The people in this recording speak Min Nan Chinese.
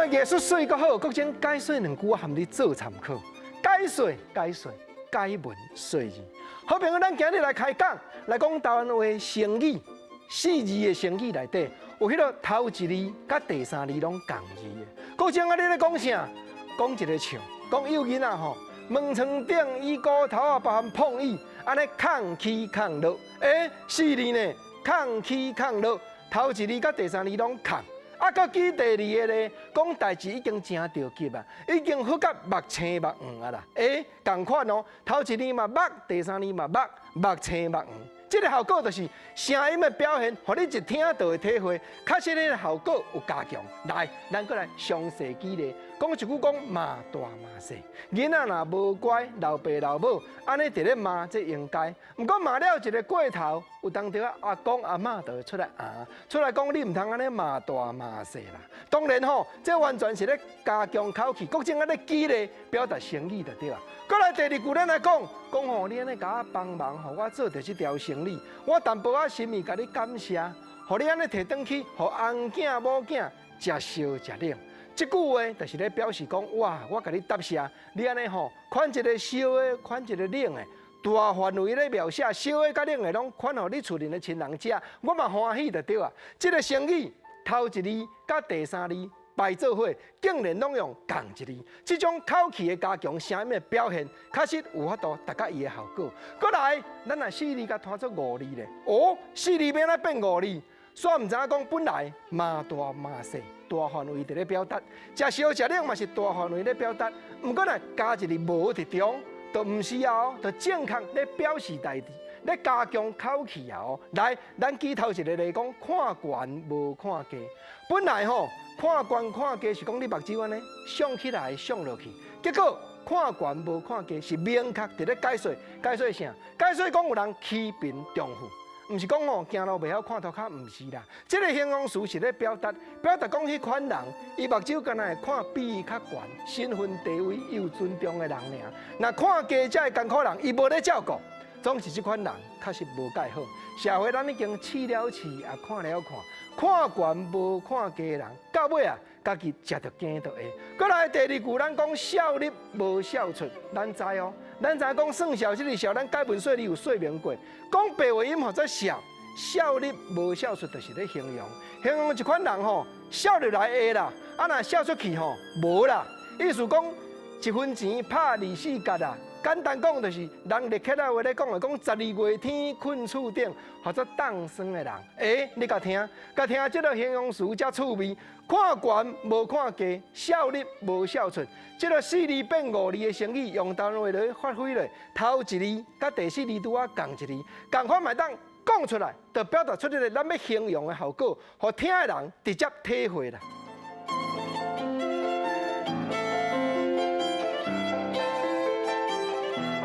的藝術媠閣好，國珍解說兩句，我含你做參考。解說解說解文說字。好朋友，咱今日來開講，來講台灣話成語，四字的成語內底，有彼個頭一字佮第三字攏仝字的。國珍啊，你咧講啥？講一个笑，講幼囡仔吼，門床頂椅箍頭仔包含膨椅，按呢崁起崁落。欸，四字呢？崁起崁落，頭一字佮第三字攏仝。啊，閣記第二个咧，講代誌已經誠著急啊，已經發甲目青目黃啊啦。欸，仝款哦，頭一字嘛目，第三字嘛目，目青目黃。這个效果就是聲音的表現，予你一聽就會體會。確實，彼个效果有加強。來，咱閣來詳細舉例，講一句講罵大罵細，囡仔若無乖，老爸老母按呢佇咧罵，這應該。毋過罵了一个過頭，有當時阿公阿嬤就會出來啊，出來講你毋通按呢罵大罵細啦。當然吼，這完全是咧加強口氣，國珍按呢舉例表達誠意就對啊。閣來第二句，咱來講講吼，你按呢共我幫忙，予我做著這條生理，我淡薄仔心意共你感謝，予你按呢提轉去，予翁囝某囝食燒食冷。這句話就是咧表示講，哇，我共你答謝，你按呢吼，款一個燒的，款一個冷的，大範圍咧描寫燒的佮冷的攏款予你厝裡的親人食，我嘛歡喜就對啊。這个成語頭一字佮第三字排做伙，竟然攏用仝一字，這種口氣的加強，聲音的表現，確實有法度達到伊的效果。閣來，咱若四字共拖做五字咧，哦，四字欲按怎變五字？煞毋知影講本來罵大罵細，大範圍佇咧表達，食燒食冷嘛是大範圍咧表達。毋過若加一字無佇中，就毋是啊，就正確咧表示代誌，咧加強口氣啊！哦，來，咱舉頭一个例講，看懸無看低。本來吼，看懸看低是講你目睭按呢上起來上落去，結果看懸無看低是明確佇咧解說，解說啥？解說講有人欺貧重富，毋是講吼行路袂曉看塗跤，毋是啦。這个形容詞是咧表達，表達講彼款人，伊目睭敢若會看比伊較懸、身份地位有尊重的人爾。若看低遮的艱苦人，伊無咧照顧。總是這款人確實無蓋好。社會咱已經試了試，也看了看，看懸無看低的人，到尾啊，家己食著驚就會。閣來第二句，咱講笑入無笑出，咱知哦，咱知講算笑這个笑，咱解文說字有說明過。講白話音號做笑，笑入無笑出，就是咧形容，形容一款人吼，笑入來會啦，啊若笑出去吼無啦。意思講一分錢拍24角啦。簡單講就是人立起來話咧講的，講12月天睏厝頂，號做凍霜的人。欸，你共聽，共聽這个形容詞才趣味。看懸無看低，笑入無笑出，這个四字變五字的成語，用台灣話來發揮咧。頭一字佮第四字拄仔仝一字，仝款嘛會當講出來，就表達出這个咱欲形容的效果，予聽的人直接體會啦。